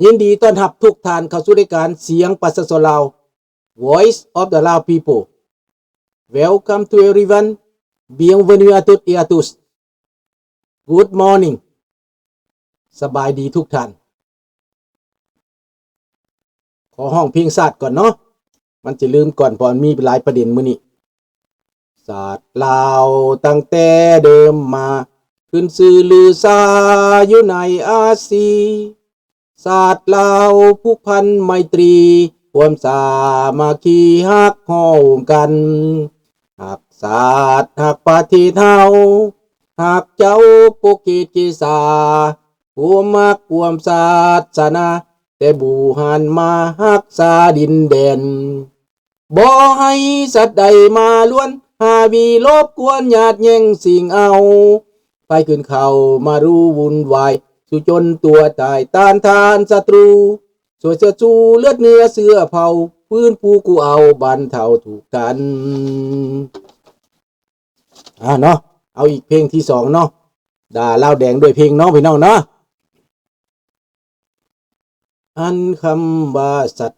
ຍິນດີຕ້ອນຮັບທຸກທ່ານເຂົ້າສູ່ລາຍການສຽງປະຊາຊົນລາວ Voice of the Lao People. Welcome to everyone. Bienvenue à toutes et à tous. Good morning. ສະບາຍດີທຸກທ່ານ. ຂໍຮ້ອງເພງຊາດກ່ອນເນາະ, ມັນຈະລືມກ່ອນ ເພາະມັນມີຫຼາຍປະເດັນມື້ນີ້. ຊາດລາວຕັ້ງແຕ່ເດີມມາ ຂຶ້ນຊື່ລືຊາຢູ່ໃນອາຊີ. ຊາດລາວຜູກພັນໄມຕີ ຮ່ວມສາມັກຄີຮັກຮ່ວມກັນ. ຮັກຊາດຮັກປະເທດເຮົາ ຮັກເຈົ້າປົກເກດເກສາ ຮ່ວມຮັກຮ່ວມສາສະໜາ ແຕ່ບູຮານມາຮັກສາດິນແດນ. ບໍ່ໃຫ້ສັດໃດມາລວນ ຫາວີລົບກວນຍາດແຍ່ງຊິງເອົາ. ໄພຂຶ້ນເຂົ້າມາລຸວຸ່ນວາຍ ສູ້ຈົນຕົວຕາຍຕ້ານທານສັດຕູ. ຊ່ວຍເຊີດຊູເລືອດເນື້ອເຊື້ອເຜົ່າ ຟື້ນຟູກູ້ເອົາບັນເທົາທຸກກັນ. ອ່າເນາະ ເອົາອີກເພງທີສອງເນາະ, ດ່າລາວແດງດ້ວຍເພງເນາະ ພີ່ນ້ອງເນາະ. ອັນຄຳວ່າສັດ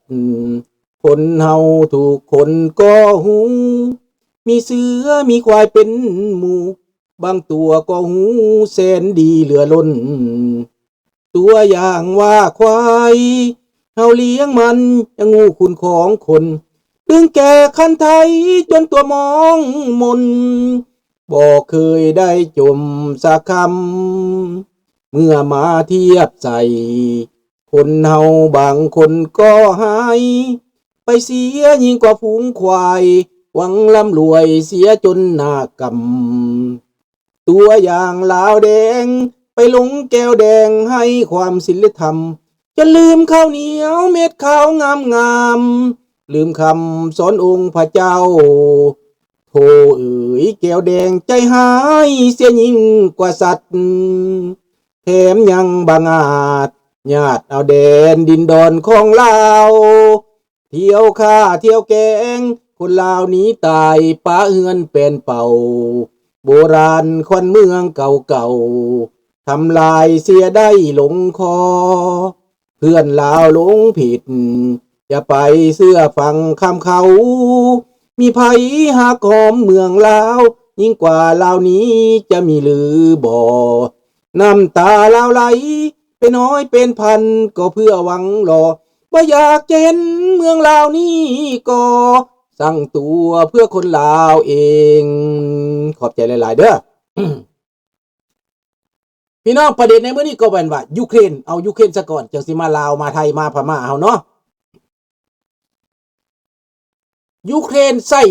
ຄົນເຮົາທຸກຄົນກໍຮູ້ ມີເສືອມີຄວາຍເປັນໝູ່ ບາງຕົວກໍຮູ້ແສນດີເຫຼືອລົ້ນ. ຕົວຢ່າງວ່າຄວາຍ ເຮົາລ້ຽງມັນຍັງຮູ້ຄຸນຂອງຄົນ ເຖິງແກ່ຄັນໄທຈົນຕົວມອງມົນ ບໍ່ເຄີຍໄດ້ຈົ່ມສັກຄຳ. ເມື່ອມາທຽບໃສ່ ຄົນເຮົາບາງຄົນກໍຫາຍ ໄປເສຍຍິ່ງກວ່າຝູງຄວາຍ ຫວັງລ່ຳລວຍເສຍຈົນໜ້າກຳ. ຕົວຢ່າງລາວແດງ ໄປຫຼົງແກ້ວແດງໃຫ້ຄວາມສິນລະທຳ ຈົນລືມເຂົ້າໜຽວເມັດຂາວງາມໆ ລືມຄຳສອນອົງພະເຈົ້າ. ໂທເອີຍ ແກ້ວແດງໃຈຮ້າຍເສຍຍິ່ງກວ່າສັດ ແຖມຍັງບັງອາດຍາດເອົາແດນດິນດອນຂອງລາວ ທ່ຽວຂ້າທ່ຽວແກງ ຄົນລາວໜີຕາຍປະເຮືອນແປນເປົ່າ ໂບລານຂວັນເມືອງເກົ່າໆ ທຳລາຍເສຍໄດ້ລົງຄໍ. ເພື່ອນລາວຫຼົງຜິດ ຢ່າໄປເຊື່ອຟັງຄຳເຂົາ ມີໃຜຮັກຫອມເມືອງລາວ ຍິ່ງກວ່າລາວນີ້ຈະມີຫຼືບໍ່? ນ້ຳຕາລາວໄຫຼເປັນຮ້ອຍເປັນພັນ ກໍເພື່ອຫວັງລໍ ບໍ່ຢາກຈະເຫັນເມືອງລາວນີ້ກໍສ້າງຕົວເພື່ອຄົນລາວເອງ. ຂອບໃຈຫຼາຍໆເດີ້ ພີ່ນ້ອງ. ປະເດັນໃນມື້ນີ້ກໍແມ່ນວ່າຢູເຄຣນ ເອົາຢູເຄຣນຊະກ່ອນ ຈັ່ງຊິມາລາວ ມາໄທ ມາພະມ້າເຮົາເນາະ. ຢູເຄຣນໃຊ້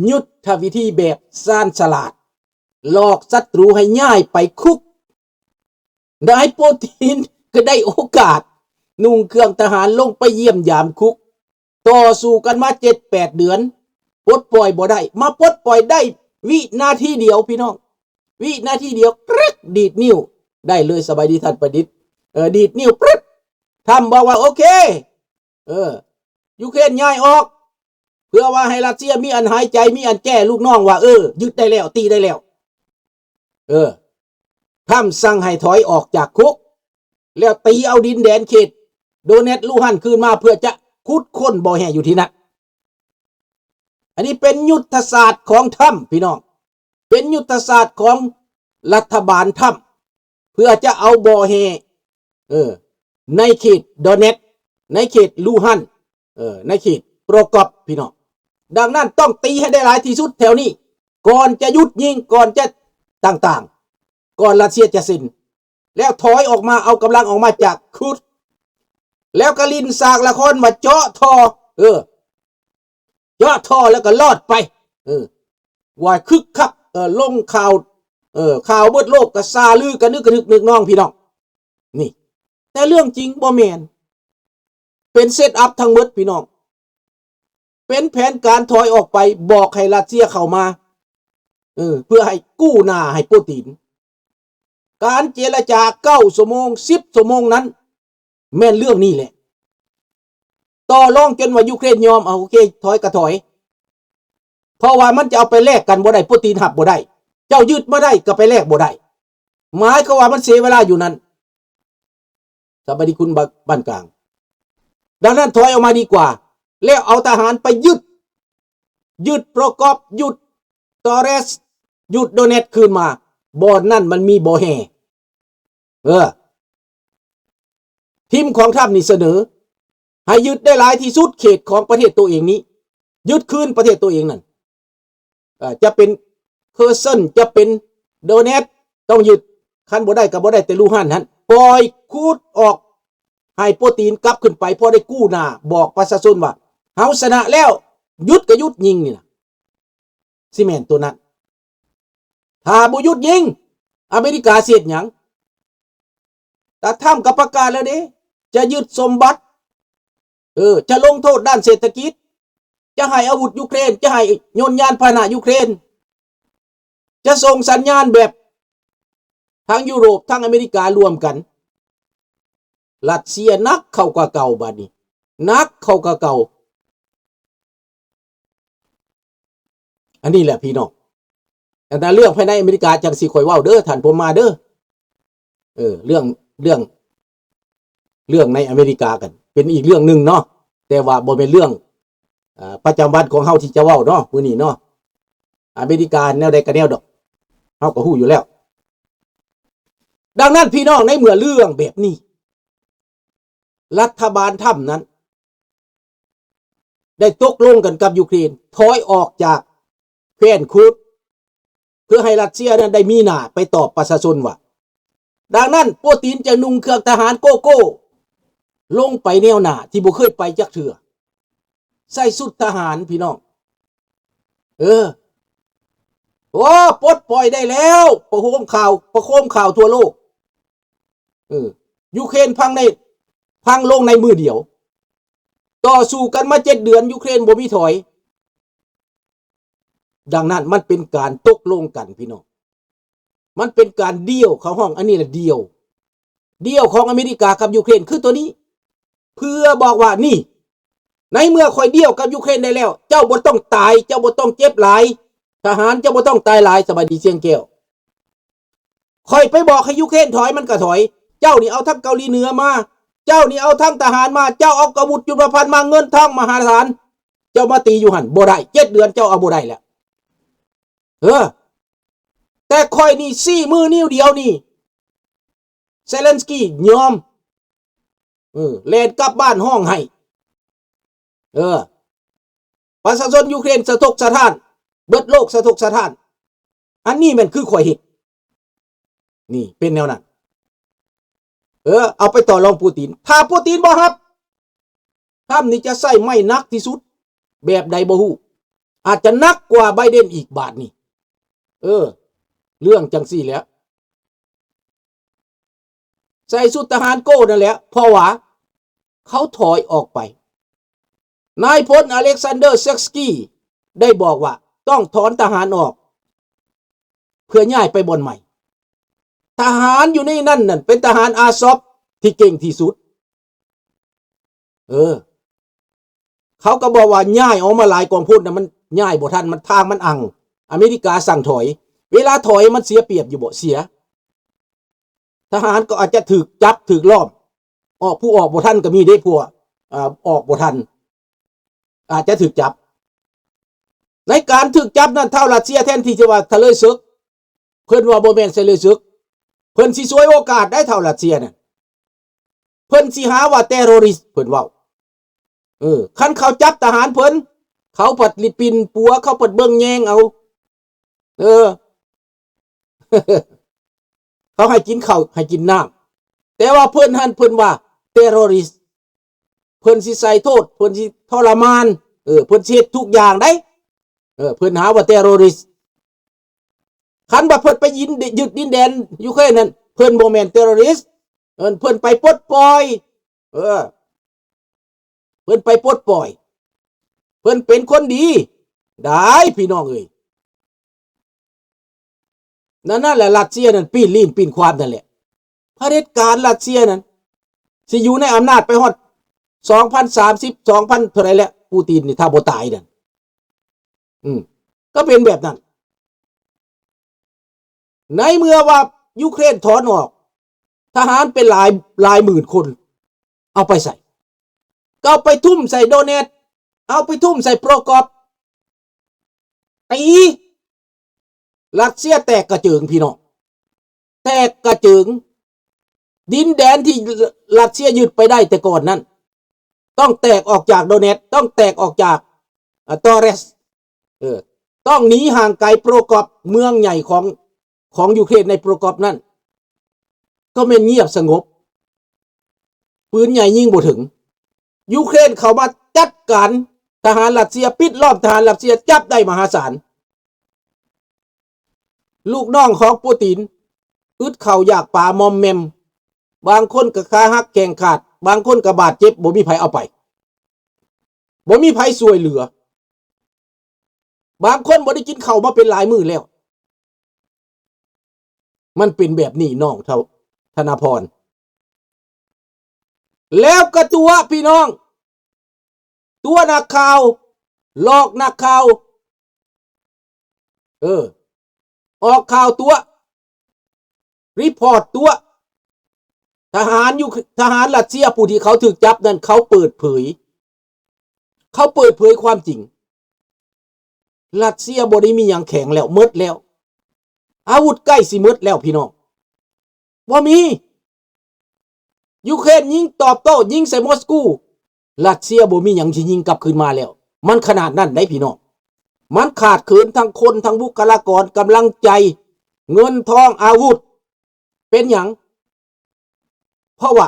ຍຸດທະວິທີແບບຊານສະຫຼາດ ຫຼອກສັດຕູໃຫ້ຍ້າຍໄປຄຸກ. ນາຍໂປຕິນກໍໄດ້ໂອກາດນຸ່ງເຄື່ອງທະຫານລົງໄປຢ້ຽມຢາມຄຸກ. ຕໍ່ສູ້ກັນມາເຈັດແປດເດືອນ ປົດປ່ອຍບໍ່ໄດ້ ມາປົດປ່ອຍໄດ້ວິນາທີດຽວ ພີ່ນ້ອງ ວິນາທີດຽວ ກຣຶກ ດີດນິ້ວໄດ້ເລີຍ. ສະບາຍດີທ່ານປະດິດ ເອີ ດີດນິ້ວ ປຶດ ທຳບອກວ່າ ໂອເຄ ເອີ ຢູເຄຣນຍ້າຍອອກ ເພື່ອວ່າໃຫ້ຣັດເຊຍມີອັນຫາຍໃຈ ມີອັນແກ້ລູກນ້ອງວ່າ ເອີ ຍຶດໄດ້ແລ້ວ ຕີໄດ້ແລ້ວ. ເອີ ທຳສັ່ງໃຫ້ຖອຍອອກຈາກຄຸກ ແລ້ວຕີເອົາດິນແດນເຂດໂດເນັດ ລູຮັນ ຄືນມາ ເພື່ອຈະຂຸດຄົ້ນບໍ່ແຮ່ຢູ່ທີ່ນັ້ນ. ອັນນີ້ເປັນຍຸດທະສາດຂອງທຳ ພີ່ນ້ອງ ເປັນຍຸດທະສາດຂອງລັດຖະບານທຳ ເພື່ອຈະເອົາບໍ່ແຮ່ ເອີ ໃນເຂດໂດເນັດ ໃນເຂດລູຮັນ ເອີ ໃນເຂດໂປຣກັອບ ພີ່ນ້ອງ. ດັ່ງນັ້ນຕ້ອງຕີໃຫ້ໄດ້ຫຼາຍທີ່ສຸດແຖວນີ້ ກ່ອນຈະຢຸດຍິງ ກ່ອນຈະຕ່າງໆ ກ່ອນຣັດເຊຍຈະເຊັນ ແລ້ວຖອຍອອກມາ ເອົາກຳລັງອອກມາຈາກຄຸກ ແລ້ວກໍຫຼິ້ນສາກລະຄອນວ່າເຈາະທໍ່ ເອີ ເຈາະທໍ່ແລ້ວກໍລອດໄປ ເອີ ວ່າຄຶກຄັກ ເອີ ລົງຂ່າວ ເອີ ຂ່າວເບິດໂລກກໍຊາລືກັນນຶກກະທຶກນຶກນອງ ພີ່ນ້ອງ. ນີ້ ແຕ່ເລື່ອງຈິງບໍ່ແມ່ນ ເປັນເຊັດອັບທັງໝົດ ພີ່ນ້ອງ ເປັນແຜນການຖອຍອອກໄປ ບອກໃຫ້ຣັດເຊຍເຂົ້າມາ ເອີ ເພື່ອໃຫ້ກູ້ໜ້າໃຫ້ໂປຕິນ. ການເຈລະຈາເກົ້າຊົ່ວໂມງ ສິບຊົ່ວໂມງນັ້ນ ແມ່ນເລື່ອງນີ້ແຫຼະ ຕໍ່ລອງຈົນວ່າຢູເຄຣນຍອມ ເອົາ ໂອເຄ ຖອຍກໍຖອຍ ເພາະວ່າມັນຈະເອົາໄປແລກກັນບໍ່ໄດ້ ໂປຕິນຮັບບໍ່ໄດ້ ເຈົ້າຍຶດມາໄດ້ກໍໄປແລກບໍ່ໄດ້ ໝາຍຄວາມວ່າມັນເສຍເວລາຢູ່ນັ້ນ. ສະບາຍດີຄຸນບ້ານກາງ. ດັ່ງນັ້ນຖອຍອອກມາດີກວ່າ ແລ້ວເອົາທະຫານໄປຍຶດ ຍຶດໂປຣກອບ ຍຶດໂຕເຣສ ຍຶດໂດເນັດຄືນມາ. ບ່ອນນັ້ນມັນມີບໍ່ແຮ່. ເອີ ທີມຂອງທຣຳນີ້ສະເໜີໃຫ້ຍຶດໄດ້ຫຼາຍທີ່ສຸດເຂດຂອງປະເທດໂຕເອງນີ້ ຍຶດຄືນປະເທດໂຕເອງນັ້ນ. ເອີ ຈະເປັນເຄີເຊິນ ຈະເປັນໂດເນັດ ຕ້ອງຍຶດ. ຄັນບໍ່ໄດ້ກໍບໍ່ໄດ້ ແຕ່ລູຮານຫັ້ນ ປ່ອຍຂຸດອອກ ໃຫ້ໂປຕີນກັບຂຶ້ນໄປ ພໍໄດ້ກູ້ໜ້າ ບອກປະຊາຊົນວ່າ ເຮົາຊະນະແລ້ວ ຢຸດກໍຢຸດຍິງນີ້ນະ. ຊິແມ່ນໂຕນັ້ນ. ຖ້າບໍ່ຢຸດຍິງ ອາເມລິກາຊິເຮັດຫຍັງ? ຕາທຣຳກໍປະກາດແລ້ວເດ້ ຈະຍຶດສົມບັດ ເອີ ຈະລົງໂທດດ້ານເສດຖະກິດ ຈະໃຫ້ອາວຸດຢູເຄຣນ ຈະໃຫ້ຍົນຍານພາຫະນະຢູເຄຣນ ຈະສົ່ງສັນຍານແບບທາງຢູໂຣບ ທາງອາເມລິກາລວມກັນ. ຣັດເຊຍໜັກເຂົ້າກວ່າເກົ່າ ບາດນີ້ໜັກເຂົ້າກວ່າເກົ່າ. ອັນນີ້ແຫຼະພີ່ນ້ອງ ອັນນັ້ນເລື່ອງພາຍໃນອາເມລິກາ ຈັ່ງຊິຄ່ອຍເວົ້າເດີ ທ່ານພົມມາເດີ. ເອີ ເລື່ອງ ເລື່ອງ ເລື່ອງໃນອາເມລິກາກັນເປັນອີກເລື່ອງໜຶ່ງເນາະ ແຕ່ວ່າບໍ່ແມ່ນເລື່ອງ ເອີ ປະຈຳວັນຂອງເຮົາທີ່ຈະເວົ້າເນາະ ມື້ນີ້ເນາະ. ອາເມລິກາແນວໃດກໍແນວດອກ ເຮົາກໍຮູ້ຢູ່ແລ້ວ. ດັ່ງນັ້ນພີ່ນ້ອງ ໃນເມື່ອເລື່ອງແບບນີ້ ລັດຖະບານທຣຳນັ້ນ ໄດ້ຕົກລົງກັນກັບຢູເຄຣນ ຖອຍອອກຈາກແຄວ້ນຄູດ ເພື່ອໃຫ້ຣັດເຊຍນັ້ນໄດ້ມີໜ້າໄປຕອບປະຊາຊົນວ່າ. ດັ່ງນັ້ນ ໂປຕີນຈະນຸ່ງເຄື່ອງທະຫານໂກໂກ້ ລົງໄປແນວໜ້າທີ່ບໍ່ເຄີຍໄປຈັກເທື່ອ ໃສ່ຊຸດທະຫານພີ່ນ້ອງ. ເອີ ໂອ້ ປົດປ່ອຍໄດ້ແລ້ວ ປະໂຄມຂ່າວ ປະໂຄມຂ່າວທົ່ວໂລກ. ເອີ ຢູເຄຣນພັງໃນ ພັງລົງໃນມື້ດຽວ ຕໍ່ສູ້ກັນມາເຈັດເດືອນ ຢູເຄຣນບໍ່ມີຖອຍ. ດັ່ງນັ້ນ ມັນເປັນການຕົກລົງກັນພີ່ນ້ອງ ມັນເປັນການດີວ ເຂົາຮ້ອງອັນນີ້ລະດີວ ດີວຂອງອາເມລິກາກັບຢູເຄຣນຄືໂຕນີ້ ເພື່ອບອກວ່າ ນີ້ ໃນເມື່ອຂ້ອຍດີວກັບຢູເຄຣນໄດ້ແລ້ວ ເຈົ້າບໍ່ຕ້ອງຕາຍ ເຈົ້າບໍ່ຕ້ອງເຈັບຫຼາຍ ທະຫານເຈົ້າບໍ່ຕ້ອງຕາຍຫຼາຍ. ສະບາຍດີຊຽງແກ້ວ. ຂ້ອຍໄປບອກໃຫ້ຢູເຄຣນຖອຍ ມັນກໍຖອຍ. ເຈົ້ານີ້ເອົາທັງເກົາຫຼີເໜືອມາ ເຈົ້ານີ້ເອົາທັງທະຫານມາ ເຈົ້າເອົາອາວຸດຍຸດທະພັນມາ ເງິນທອງມະຫາສານ ເຈົ້າມາຕີຢູ່ຫັ້ນບໍ່ໄດ້ ເຈັດເດືອນເຈົ້າເອົາບໍ່ໄດ້ແລ້ວ. ເອີ ແຕ່ຂ້ອຍນີ້ຊີ້ມືນິ້ວດຽວນີ້ ເຊເລັນສກີຍອມ ເອີ ແລ່ນກັບບ້ານຮ້ອງໄຫ້. ເອີ ປະຊາຊົນຢູເຄຣນສະທົກສະທ້ານ ເບິດໂລກສະທົກສະທ້ານ. ອັນນີ້ແມ່ນຄືຂ້ອຍເຮັດ ນີ້ເປັນແນວນັ້ນ. ເອີ ເອົາໄປຕໍ່ລອງປູຕີນ ຖ້າປູຕີນບໍ່ຮັບ ທຣຳນີ້ຈະໃຊ້ໄມ້ໜັກທີ່ສຸດ ແບບໃດບໍ່ຮູ້ ອາດຈະໜັກກວ່າໄບເດັນອີກບາດນີ້. ເອີ ເລື່ອງຈັ່ງຊີ້ແຫຼະ ໃສ່ຊຸດທະຫານໂກ້ນັ້ນແຫຼະ ເພາະວ່າເຂົາຖອຍອອກໄປ. ນາຍພົນອາເລັກຊານເດີ ເຊັກສກີ ໄດ້ບອກວ່າຕ້ອງຖອນທະຫານອອກ ເພື່ອຍ້າຍໄປບ່ອນໃໝ່. ທະຫານຢູ່ໃນນັ້ນນັ້ນ ເປັນທະຫານອາຊອບທີ່ເກັ່ງທີ່ສຸດ. ເອີ ເຂົາກໍບອກວ່າຍ້າຍອອກມາຫຼາຍກອງພົນນະ ມັນຍ້າຍບໍ່ທັນ ມັນທາງມັນອັ່ງ ອາເມລິກາສັ່ງຖອຍ ເວລາຖອຍມັນເສຍປຽບຢູ່ບໍ່? ເສຍ. ທະຫານກໍອາດຈະຖືກຈັບຖືກລ້ອມ ອອກ ຜູ້ອອກບໍ່ທັນກໍມີເດ້ ພວກ ອາ ອອກບໍ່ທັນ ອາດຈະຖືກຈັບ. ໃນການຖືກຈັບນັ້ນ ທ້າວຣັດເຊຍແທນທີ່ຈະວ່າສະເລີຍເສິກ ເພິ່ນວ່າບໍ່ແມ່ນສະເລີຍເສິກ ເພິ່ນຊິສວຍໂອກາດໄດ້ ທ້າວຣັດເຊຍນັ້ນ ເພິ່ນຊິຫາວ່າເຕັໂຣຣິດ ເພິ່ນເວົ້າ. ເອີ ຄັນເຂົາຈັບທະຫານເພິ່ນ ເຂົາພັດລິປິ່ນປົວ ເຂົາພັດເບິ່ງແຍງເອົາ. ເອີ ເຂົາໃຫ້ກິນເຂົ້າໃຫ້ກິນນ້ຳ ແຕ່ວ່າເພິ່ນຫັ້ນເພິ່ນວ່າເຕັໂຣຣິດ ເພິ່ນຊິໃສ່ໂທດ ເພິ່ນຊິທໍລະມານ ເອີ ເພິ່ນຊິເຮັດທຸກຢ່າງໃດ ເອີ ເພິ່ນຫາວ່າເຕັໂຣຣິດ. ຄັນວ່າເພິ່ນໄປຍຶດດິນແດນຢູເຄຣນນັ້ນ ເພິ່ນບໍ່ແມ່ນເຕັໂຣຣິດ ເອີ ເພິ່ນໄປປົດປ່ອຍ ເອີ ເພິ່ນໄປປົດປ່ອຍ ເພິ່ນເປັນຄົນດີ ໄດ້ພີ່ນ້ອງເອີຍ. ນັ້ນ ນັ້ນແຫຼະ ຣັດເຊຍນັ້ນປີ້ນລີ້ນປີ້ນຄວາມນັ້ນແຫຼະ ຜະເດັດການຣັດເຊຍນັ້ນ ຊິຢູ່ໃນອຳນາດໄປຮອດສອງພັນສາມສິບ ສອງພັນເທົ່າໃດແຫຼະ ປູຕີນນີ້ ຖ້າບໍ່ຕາຍນັ້ນ ອືມ ກໍເປັນແບບນັ້ນ. ໃນເມື່ອວ່າຢູເຄຣນຖອນອອກ ທະຫານເປັນຫຼາຍ ຫຼາຍໝື່ນຄົນ ເອົາໄປໃສ? ກໍເອົາໄປທຸ່ມໃສ່ໂດເນດ ເອົາໄປທຸ່ມໃສ່ໂປຣກອບ ຕີ ຣັດເຊຍແຕກກະເຈິງ ພີ່ນ້ອງ ແຕກກະເຈິງ. ດິນແດນທີ່ຣັດເຊຍຍຶດໄປໄດ້ແຕ່ກ່ອນນັ້ນ ຕ້ອງແຕກອອກຈາກໂດເນດ ຕ້ອງແຕກອອກຈາກ ອາ ໂຕເຣສ ເອີ ຕ້ອງໜີຫ່າງໄກໂປຣກອບ ເມືອງໃຫຍ່ຂອງ ຂອງຢູເຄຣນໃນໂປຣກອບນັ້ນ ກໍແມ່ນງຽບສະຫງົບ ປືນໃຫຍ່ຍິງບໍ່ເຖິງ. ຢູເຄຣນເຂົ້າມາຈັດການທະຫານຣັດເຊຍ ປິດລ້ອມທະຫານຣັດເຊຍ ຈັບໄດ້ມະຫາສານ. ລູກນ້ອງຂອງປູຕິນ ອຶດເຂົ້າຢາກປາມອມແມມ ບາງຄົນກໍຂາຫັກແຂ້ງຂາດ ບາງຄົນກໍບາດເຈັບ ບໍ່ມີໃຜເອົາໄປ ບໍ່ມີໃຜຊ່ວຍເຫຼືອ ບາງຄົນບໍ່ໄດ້ກິນເຂົ້າມາເປັນຫຼາຍມື້ແລ້ວ. ມັນເປັນແບບນີ້ ນ້ອງເຖົ້າທະນາພອນ ແລ້ວກໍຕົວະ ພີ່ນ້ອງ ຕົວະນັກຂ່າວ ຫຼອກນັກຂ່າວ ເອີ ອອກຂ່າວຕົວະ ຣີພອດຕົວະ. ທະຫານຢູ່ ທະຫານຣັດເຊຍຜູ້ທີ່ເຂົາຖືກຈັບນັ້ນ ເຂົາເປີດເຜີຍ ເຂົາເປີດເຜີຍຄວາມຈິງ. ຣັດເຊຍບໍ່ໄດ້ມີຫຍັງແຂງແລ້ວ ໝົດແລ້ວ ອາວຸດໃກ້ຊິໝົດແລ້ວ ພີ່ນ້ອງ ບໍ່ມີ. ຢູເຄຣນຍິງຕອບໂຕ້ ຍິງໃສ່ມົສກູ ຣັດເຊຍບໍ່ມີຫຍັງຊິຍິງກັບຄືນມາແລ້ວ. ມັນຂະໜາດນັ້ນໄດ໋ ພີ່ນ້ອງ ມັນຂາດເຂີນທັງຄົນ ທັງບຸກຄະລາກອນ ກຳລັງໃຈ ເງິນທອງ ອາວຸດ. ເປັນຫຍັງ? ເພາະວ່າ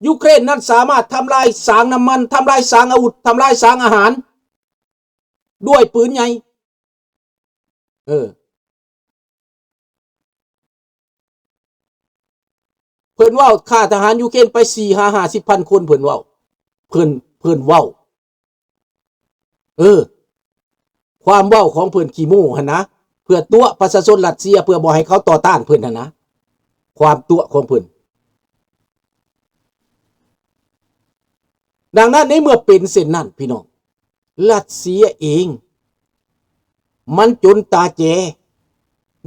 ຢູເຄຣນນັ້ນສາມາດທຳລາຍສາງນ້ຳມັນ ທຳລາຍສາງອາວຸດ ທຳລາຍສາງອາຫານ ດ້ວຍປືນໃຫຍ່. ເອີ ເພິ່ນເວົ້າ ຂ້າທະຫານຢູເຄຣນໄປສີ່ຫ້າສິບພັນຄົນ ເພິ່ນເວົ້າ ເພິ່ນ ເພິ່ນເວົ້າ ເອີ ຄວາມເວົ້າຂອງເພິ່ນຂີ້ໂມ້ຫັ້ນນະ ເພື່ອຕົວະປະຊາຊົນຣັດເຊຍ ເພື່ອບໍ່ໃຫ້ເຂົາຕໍ່ຕ້ານເພິ່ນຫັ້ນນະ ຄວາມຕົວະຂອງເພິ່ນ. ດັ່ງນັ້ນ ໃນເມື່ອເປັນເຊັ່ນນັ້ນ ພີ່ນ້ອງ ຣັດເຊຍເອງມັນຈົນຕາແຈ.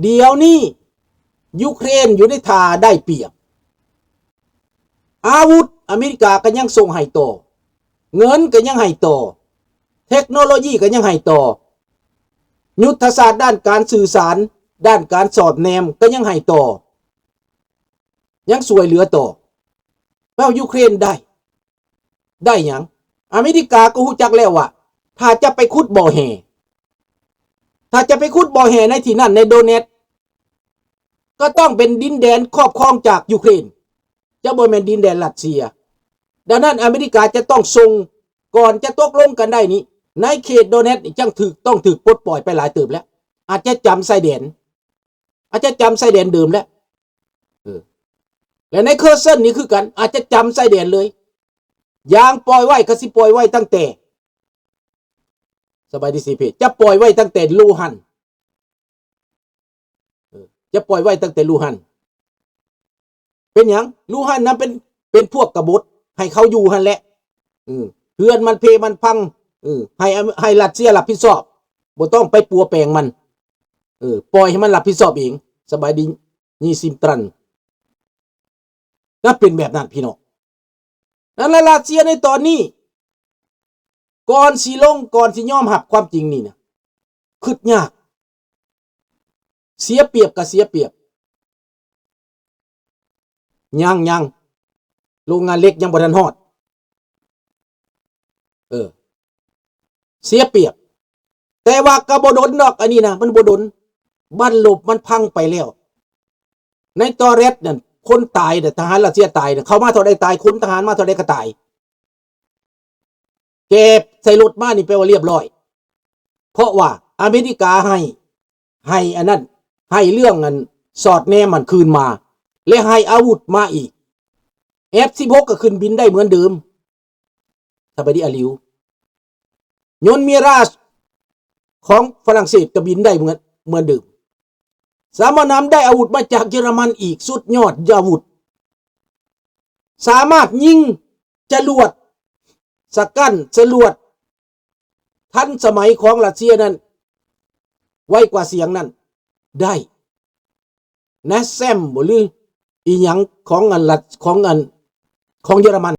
ດຽວນີ້ຢູເຄຣນຢູ່ໃນທ່າໄດ້ປຽບ. ອາວຸດອາເມລິກາກໍຍັງສົ່ງໃຫ້ຕໍ່, ເງິນກໍຍັງໃຫ້ຕໍ່, ເທັກໂນໂລຢີກໍຍັງໃຫ້ຕໍ່, ຍຸດທະສາດດ້ານການສື່ສານ, ດ້ານການສອດແນມກໍຍັງໃຫ້ຕໍ່, ຍັງຊ່ວຍເຫຼືອຕໍ່. ແລ້ວຢູເຄຣນໄດ້ ໄດ້ຫຍັງ? ອາເມລິກາກໍຮູ້ຈັກແລ້ວວ່າ ຖ້າຈະໄປຂຸດບໍ່ແຮ່, ຖ້າຈະໄປຂຸດບໍ່ແຮ່ໃນທີ່ນັ້ນ ໃນໂດເນັດ ກໍຕ້ອງເປັນດິນແດນຄອບຄອງຈາກຢູເຄຣນ, ຈະບໍ່ແມ່ນດິນແດນຣັດເຊຍ. ດັ່ງນັ້ນ ອາເມລິກາຈະຕ້ອງສົ່ງ, ກ່ອນຈະຕົກລົງກັນໄດ້ນີ້, ໃນເຂດໂດເນັດນີ້ ຈັ່ງຖືກ, ຕ້ອງຖືກປົດປ່ອຍໄປຫຼາຍເຕີບແລ້ວ, ອາດຈະຈຳຊາຍແດນ, ອາດຈະຈຳຊາຍແດນເດີມແລ້ວ. ເອີ ແລະໃນເຄີເຊິນນີ້ຄືກັນ, ອາດຈະຈຳຊາຍແດນເລີຍ. ຢ່າງປ່ອຍໄວ້ ກໍຊິປ່ອຍໄວ້ຕັ້ງແຕ່, ສະບາຍດີຊີເພ, ຈະປ່ອຍໄວ້ຕັ້ງແຕ່ລູຮັນ, ເອີ ຈະປ່ອຍໄວ້ຕັ້ງແຕ່ລູຮັນ. ເປັນຫຍັງ? ລູຮັນນະເປັນ, ເປັນພວກກະບົດ, ໃຫ້ເຂົາຢູ່ຫັ້ນແຫຼະ. ເອີ ເຮືອນມັນເພມັນພັງ, ເອີ ໃຫ້, ໃຫ້ຣັດເຊຍຮັບຜິດຊອບ, ບໍ່ຕ້ອງໄປປົວແປງມັນ. ເອີ ປ່ອຍໃຫ້ມັນຮັບຜິດຊອບເອງ. ສະບາຍດີ ຍິນດີຕ້ອນຮັບ. ກໍເປັນແບບນັ້ນພີ່ນ້ອງ. ນັ້ນລະ ຣັດເຊຍໃນຕອນນີ້ ກ່ອນຊິລົງ, ກ່ອນຊິຍອມຮັບຄວາມຈິງນີ້ນະ, ຄຶດຍາກ, ເສຍປຽບກໍເສຍປຽບ. ຍັງ, ຍັງ, ໂຮງງານເຫຼັກຍັງບໍ່ທັນຮອດ. ເອີ ເສຍປຽບ. ແຕ່ວ່າກໍບໍ່ດົນດອກ, ອັນນີ້ນະ ມັນບໍ່ດົນ. ບັ້ນລົບມັນພັງໄປແລ້ວ. ໃນໂຕເຣສນັ້ນ ຄົນຕາຍນະ, ທະຫານຣັດເຊຍຕາຍນະ, ເຂົ້າມາເທົ່າໃດຕາຍ, ຂົນທະຫານມາເທົ່າໃດກໍຕາຍ. ແກະໃສ່ລົດມານີ້ແປວ່າລຽບຮ້ອຍ. ເພາະວ່າອາເມລິກາໃຫ້, ໃຫ້ອັນນັ້ນ, ໃຫ້ເລື່ອງອັນສອດແນມມັນຄືນມາ ແລະ ໃຫ້ອາວຸດມາອີກ. ເອັຟສິບຫົກ ກໍຂຶ້ນບິນໄດ້ເໝືອນເດີມ. ສະບາຍດີອາລິວ. ຍົນມິຣາຊຂອງຝຣັ່ງເສດກໍບິນໄດ້ເໝືອນ, ເໝືອນເດີມ. ສາມາດນຳໄດ້ອາວຸດມາຈາກເຢຍລະມັນອີກ, ສຸດຍອດອາວຸດ. ສາມາດຍິງຈະຫຼວດສະກັນ, ຈະຫຼວດທັນສະໄໝຂອງຣັດເຊຍນັ້ນ ໄວກວ່າສຽງນັ້ນໄດ້. ນາແຊມບໍ ຫຼື ອີ່ຫຍັງຂອງອັນລັດ ຂອງອັນ ຂອງເຢຍລະມັນ